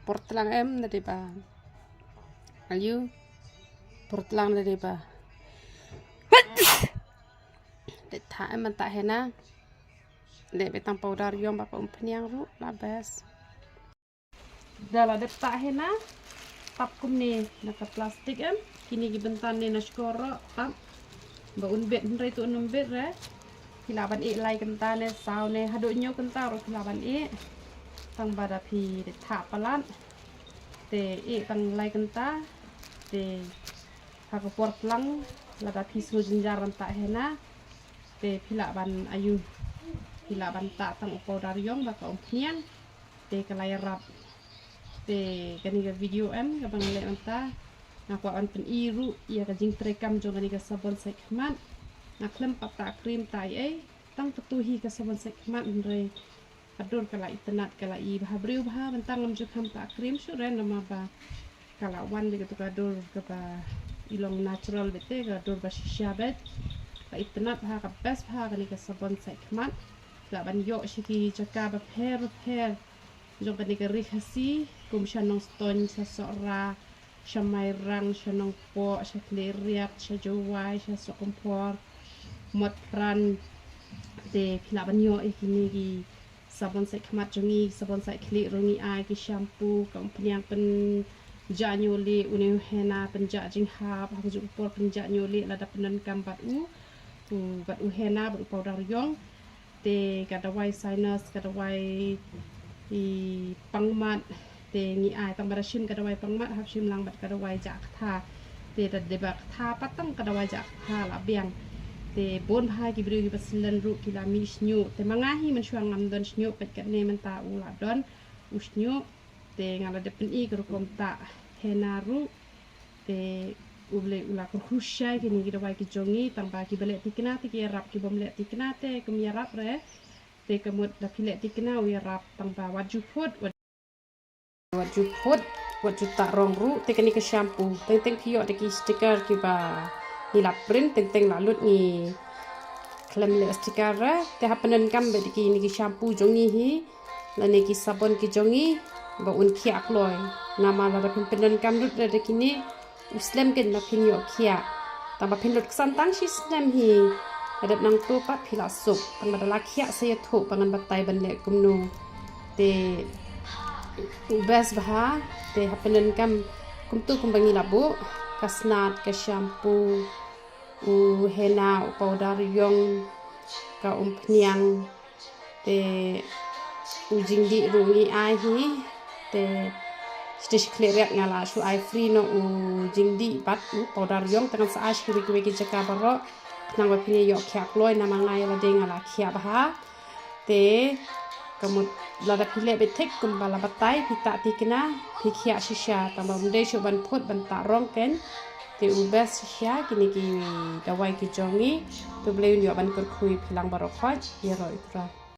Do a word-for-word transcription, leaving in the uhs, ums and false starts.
Por tlang em na deba. Ayu. Por tlang na deba. Dep tha em mynta hena. Dep tang powder ïong ba ka umphniang ruh la bes. Da la dep tha hena. Tap kumne na ka plastik em. Kine ki bynta ne na shkor ruh tap. Ba un bet hynrei tu un bet re. Phi lah ban ïeh lai kynta ne saw ne haduh hynñiew kynta ruh phi lah ban ïeh. Tang ba da phi dep tha palat. Te ïeh tang lai kynta. Te ha ka por tlang lada phi sngew jynjar ban tha hena. Te phi lah ban ayu. Phi lah ban tha tang u powder ïong ba ka umphniang. Te ka la ïarap. Te kane ka video em kaba nga leh mynta nga kwah ban pyni ruh ïa ka jingtrei kam jong kane ka sabon sait khmat. Nga khlem pat tha cream tha ei ei. Tang katu hi ka sabon sait khmat hynrei ka dur ka la itynnad ka la i bha briew bha, mynta ngam ju kham tha cream shuh re namar ba ka la wan beit katu ka dur kaba i long natural beit te ka dur ba shisha beit. Ka itynnad bha ka best bha kane ka sabon sait khmat. Lah ban ïoh sha ki jaka bapher bapher jong kane ka ri Khasi kum sha Nongstoiñ, sha Sohra, sha Mairang, sha Nongpoh, sha Khliehriat, sha Jowai, sha Sohkymphor, Motphran. Te phi lah ban ïoh ïa kine ki sabon sait khmat jong ngi, sabon sait khlieh ruh ngi ai, ki shampoo, ka umphniang pynjah ñiewlieh, une u henna pynjah jinghap, ha kajuh ka por pynjah ñiewlieh lada pyndonkam bad u, u bad u henna bad u powder ïong. Te ka dawai sinus, ka dawai i pangmat, te ngi ai tang ba da shim ka dawai pangmat hap shim lang bad ka dawai jah ktha. Te da deba ktha pat tang ka dawai jah ktha la biang. Te bun bha ki briew kiba slen ruh ki la mih shñiuh. Te ma nga hi mynshuwa ngam don shñiuh, peit katne mynta u la don u shñiuh. Te nga la dep pyni ka rukom tha henna ruh. Te U Blei u la kyrkhu shai kine ki dawai ki jong ngi, tang ba kiba leh thikna te ki ïarap, ki bym leh thikna te kim ïarap re. Te ka mut da phi leh thikna u ïarap, tang ba wat ju phut, wat, wat ju phut, wat ju tha rong ruh. Te kane ka shampoo teng teng phi ïoh da ki sticker kiba ngi la print, teng teng la lut, ngi khlem leh sticker re. Te hap pyndonkam beit da kine ki shampoo jong ngi hi lane ki sabon ki jong ngi ba un khiah kloi. Namar lada phin pyndonkam lut re da kine, u slem ken ba phin ïoh khiah. Tang ba phin lut ksan tang shi snem hi, la dep nangto pat phi la suk. Tang ba da la khiah sa ïathuh ba ngan batai ban leh kumno. Te u best bha. Te hap pyndonkam kumtu kumba ngi la buh, ka snat, ka shampoo, u henna, u powder ïong, ka umphniang. Te u jingdih ruh ngi ai hi. Te sha Khliehriat nga la shu ai free noh u jingdih bad u powder ïong, te ngan sa ai sha kiwei kiwei ki jaka baroh. Khnang ba phin ïoh khiah kloi, namar nga ïa lade nga la khiah bha. Te ka mut lada phi leh beit thik kumba la batai, phi tha thikna, phi khiah shisha, tang ba ym dei shuh ban phut ban tha rong ken. Te u best shisha kine ki dawai ki jong ngi. Te U Blei un ïoh ban kyrkhu ïa phi lang baroh khoit. Ïaroh ïa u Trai.